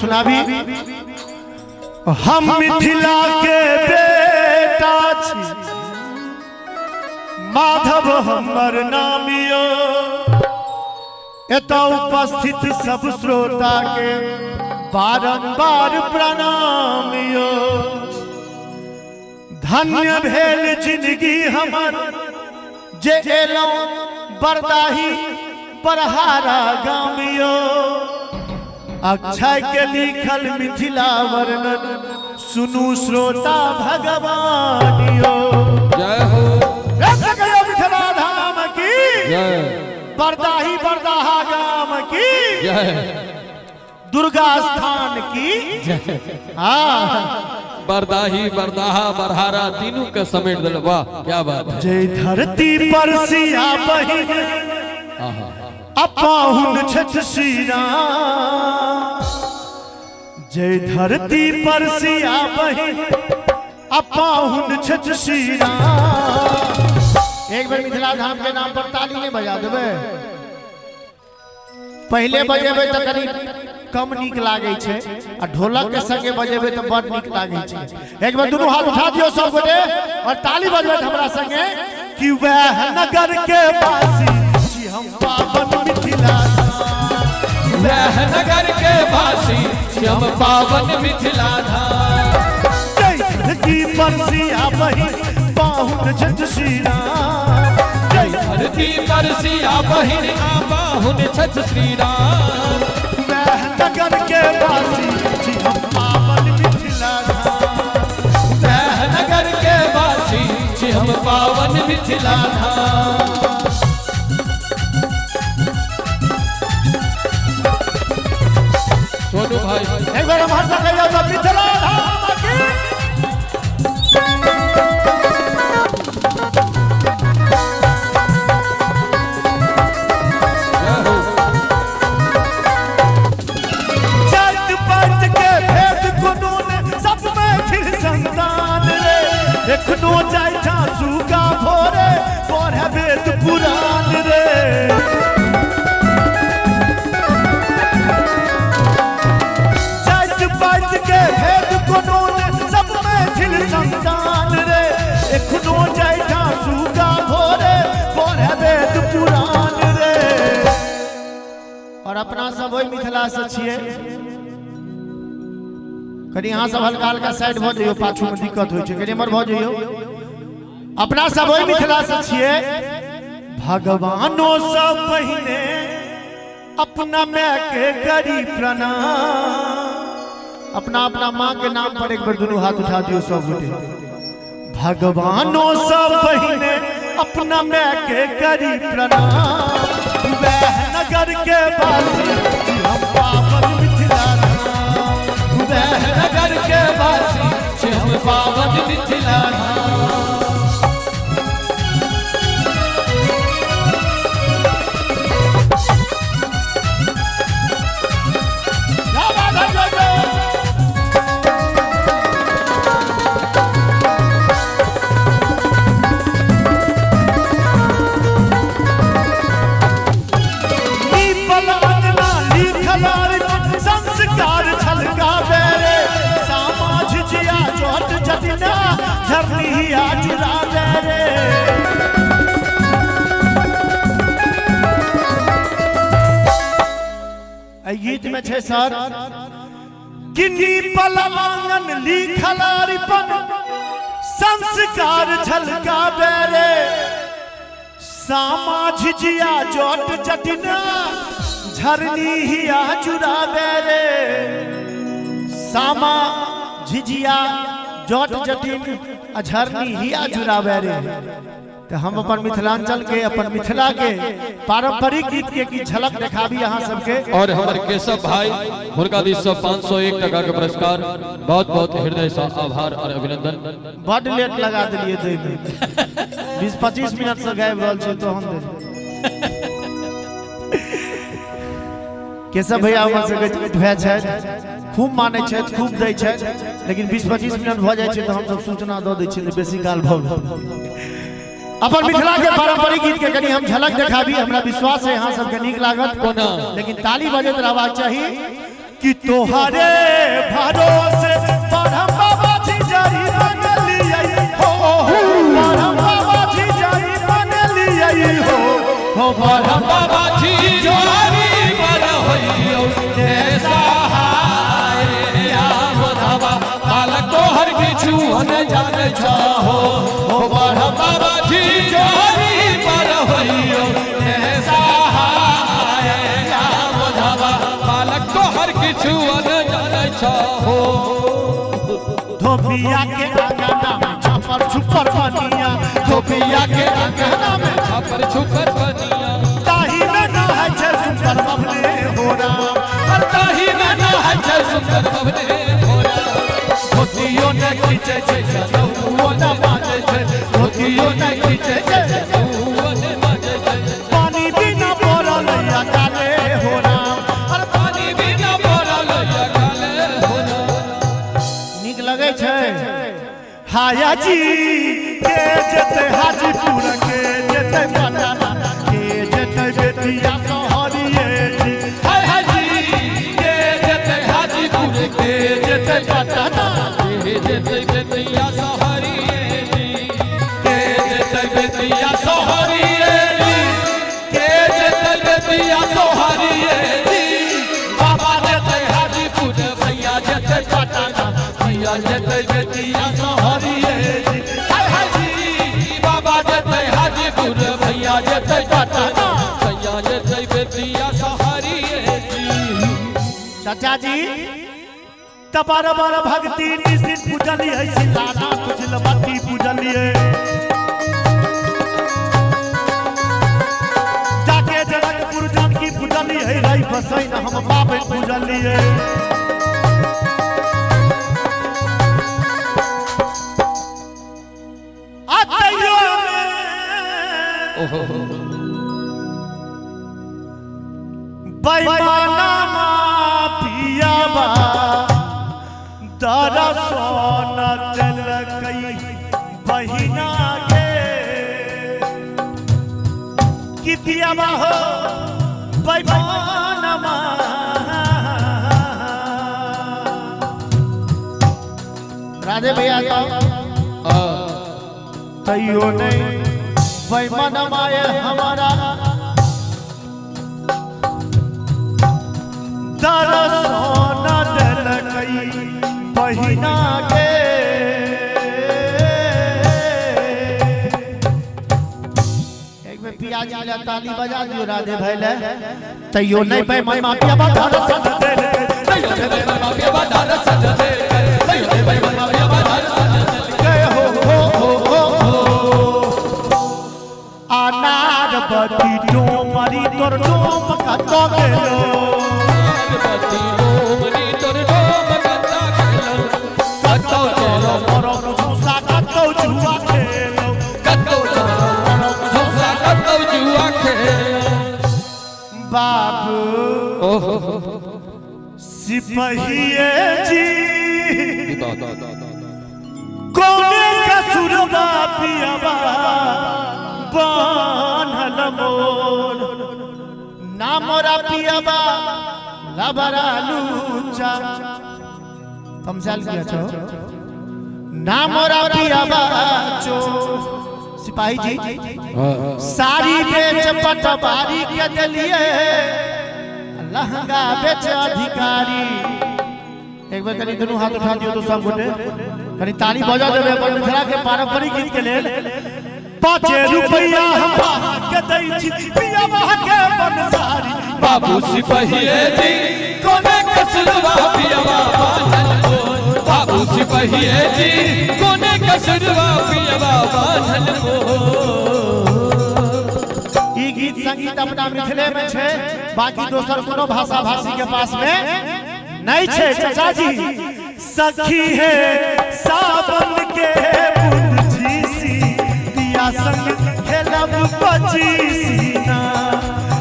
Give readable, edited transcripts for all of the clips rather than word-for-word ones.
सुनाबी। हम मिथिला के बेटा छी, माधव हमर नाम यो, एतऽ उपस्थित सब श्रोता के बारंबार प्रणाम यो। धन्य भेल जिंदगी हमर जे एलहुं बरदाही बरहारा गाम यो। अक्षय के लिखल मिथिला वर्णन सुनू श्रोता भगवान यो। जय हो मिथिला धाम की जय, बरदाही बरदाहा गाम की जय, दुर्गा स्थान की जय। हाँ, बरदाही बरदाहा बरहारा तीनों के समेट दिल, वाह क्या बात है। जय धरती पर सिया बहिन अपाहुन छठ श्री राम, जय धरती पर सिया बहिन अपाहुन छठ श्री राम। एक बार मिथिला धाम के नाम पर ताली नहीं बजा देबै। पहले बजेबै तो कनी कम नीक लागै छै आ ढोलक के संगे बजेबै तो बड़ नीक लागै छै। एक बार दुनू हाथ उठा दियौ सब गोटे और ताली बजबै हमरा संगे कि वैह नगर के वासी छी हम पावन मिथिला धाम, वैह नगर के वासी छी हम पावन मिथिला धाम। जय धरती पर सिया बहिन पाहुन छठ श्री राम, जय धरती पर सिया बहिन पाहुन छठ श्री राम। वैह नगर के वासी छी हम पावन मिथिला धाम, वैह नगर के वासी छी हम पावन मिथिला धाम। सोनू भाई एक बार हम हर जगह मिथिला धाम की। एखनो जाइ छा सुगा भोरे पढ़े वेद पुराण रे, जाति पाति के भेद कोनो ने सब मैथिल संतान रे, एखनो जाइ छा सुगा भोरे पढ़े वेद पुराण रे। और अपना सब ओहि मिथिला से छियै। कनी अहाँ सब हल्का हल्का साइड भऽ जइयौ, पाछू में दिक्कत होइ छै, कनी एम्हर भऽ जइयौ। अपना सब ओहि मिथिला से छियै। भगवानो सब पहिने अपना माय के करी प्रणाम। अपना अपना माँ के नाम पर एक बार दुनू हाथ उठा दियौ सब गोटे। भगवानो सब पहिने अपना माय के करी प्रणाम, वैह नगर के वासी हम पावन मिथिला धाम, वैह नगर के वासी छी हम पावन मिथिला धाम। संस्कार छलकावे रे, सामा झिझिया चोट जटिना झरनिया चुरावे रे। एहि गीत में छै सर कि नीपल आंगन लिखल अरिपन संस्कार झलकावे रे, सामा झिझिया चोट जटिना झरनी हिया चुरावे रे। सामा झिझिया जट जटिन आ झरनी हिया चुरावे रे। तो हम अपन मिथिलांचल के अपन मिथिला के पारंपरिक गीत के की झलक देखाबी अहाँ सबके। और हमारे केशव भाई हुनका दिस से 501 टका के पुरस्कार, बहुत बहुत हृदय से आभार और अभिनंदन। बड लेट लगा दिलिए दै में, 20-25 मिनट से गायब रहल छै तो हम दे। केशव भैया हमर सबके भाय छथि, खूब मानै छथि, खूब दै छथि, लेकिन 20-25 मिनट भऽ जाइ छै तऽ हमसब सूचना दऽ दै छियै बेसी काल भऽ गेल। अपन मिथिला के पारंपरिक गीत के कनि हम झलक देखाबी, हमरा विश्वास है अहाँ सबके नीक लागत, लेकिन ताली बजैत रहबाक चाही। कि तोहरे भरोसे परम बाबा जी जाई बनलियै हो, परम बाबा जी जाई बनलियै हो, हो परम बाबा जी जाई बन होइयो के सहाय राम बालक तोहर किछु न जाने छहो, हो परम बाबा जी जाई बन होइयो के सहाय राम बालक तोहर किछु न जाने छहो। धोबिया के अंगना में छपर छुपर बनिया, धोबिया के अंगना में छपर छुपर बनिया, ताही में ना है छे सुंदर बबले हो राम, और ताही में ना है छे सुंदर बबले हो राम। धोतियो न खींचे छे जनौओ न बाजे छे, धोतियो न खींचे छे जनौओ न बाजे छे, पानी बिना पड़ल अकाले हो राम, और पानी बिना पड़ल अकाले हो राम। नीक लगे छे हाया जी के जेते हाजीपुर के जेते पटना के जेते बेतिया सोहरिए जी, हाय हाजी के जेते हाजीपुर के जेते पटना के जेते बेतिया सोहरिए जी, के जेते बेतिया सोहरिए जी, के जेते बेतिया सोहरिए जी। बाबा जेते हाजीपुर भैया जेते पटना भैया जेते बेतिया सोहरिए जी, हाय हाजी बाबा जेते हाजीपुर भैया जेते पटना भैया जेते बेतिया सोहरिए जी। चाचा जी तबार बार भक्ति निशित पूजलिए, सिलाना तुझलवती पूजलिए, जाके जनकपुर जानकी पूजलिए, रई बसैन हम बाबे पूजलिए। बेईमाना पियाबा दरसन देलकै बहिना के, कि पियाबा हो बेईमाना। राधे भैया तैयो नहीं बेईमानमा ये हमारा दरसन देलकै बहिना के। एक बेर पियाज मिला ताली बजा दियो राधे भाई ले। तैयो नहीं बेईमानमा पियाबा दरसन देलकै, तैयो नहीं बेईमानमा पियाबा दरसन देलकै, तैयो नहीं बेईमानमा पियाबा दरसन देलकै हो हो हो हो हो। अनार बती डोमरी तोर डोम कतो गेलो, बती डोमरी तोर डोम कतो गेलो, कतो गेलो मरम झूसा कतो जुआ खेलो, कतो गेलो मरम झूसा कतो जुआ खेलो। बाबू ओहो सिपहिए जी कोने कसुरबा पियाबा बान्हल मोर, ना मोरा पियाबा लबरा लूचा तमसाल किया छो, ना मोरा पियाबा चो। सिपाही जी साड़ी बेच पटवारी के दिलिए, लहंगा बेच अधिकारी। एक बार कनी दोनों हाथ उठा दियो तो सब गोटे कनी ताली बजा देबे अपन मिथिला के पारंपरिक गीत के लेल। 5 रुपया हम के दै छी पियाबा के बनसारी, बाबू सिपहिए जी कोने कसुरवा पियाबा बान्हल मोर, बाबू सिपहिए जी कोने कसुरवा पियाबा बान्हल मोर। ई गीत संगीत अपना मिथिले में छे, बाकी दोसर कोनो भाषा भाषी के पास में नहीं छे। चाचा जी सखी है सावन के बुंद झीसी, पिया संग खेलब पचीसी ना।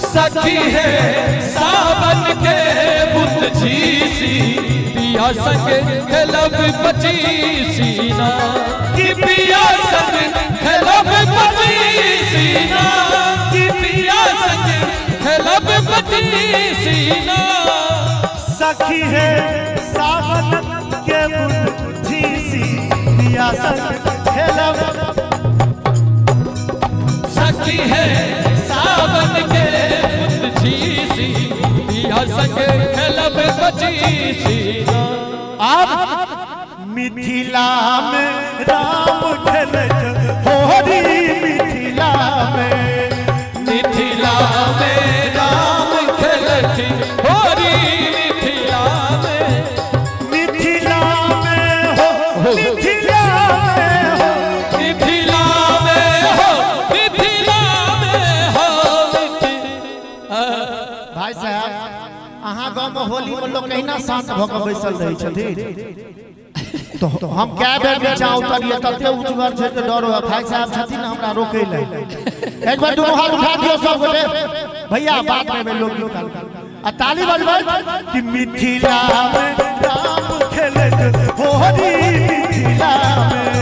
सखी है सावन के बुंद झीसी, पिया संग खेलब पचीसी ना, कि पिया संग खेलब पचीसी ना, कि पिया संग खेलब पचीसी ना। सखी है सावन के बुंद झीसी पिया संग खेलब। सखी है सावन के बुंद झीसी पिया संग खेलब पचीसी। अब मिथिला में राम खेलत होरी मिथिला में, मिथिला में राम खेलत होरी मिथिला में, मिथिला में हो मिथिला में हो मिथिला में हो मिथिला में हो। भाई साहब अहाँ गाँव में होली में लोग कहिना शांत भऽ कऽ बैसल रहै छथिन तो हम कै बेर नीचा उतरिए तते ऊँचगर छै जे डर होय। भाई साहब छथिन हमरा रोकै लए। एक बार दुनू हाथ उठा दियौ सब गोटे भैया, बाद में लोग निकाल आ ताली बजबै कि मिथिला में राम खेलत होरी मिथिला में,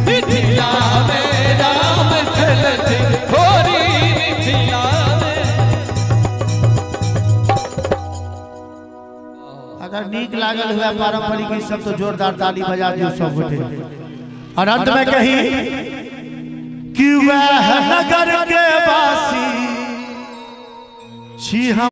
मिथिला में राम खेलत होरी मिथिला में। अगर नीक लागल हुआ पारंपरिक ई सब तो जोरदार ताली बजा दियो सब गोटे। और अंत में कही कि वह नगर के वासी छी हम।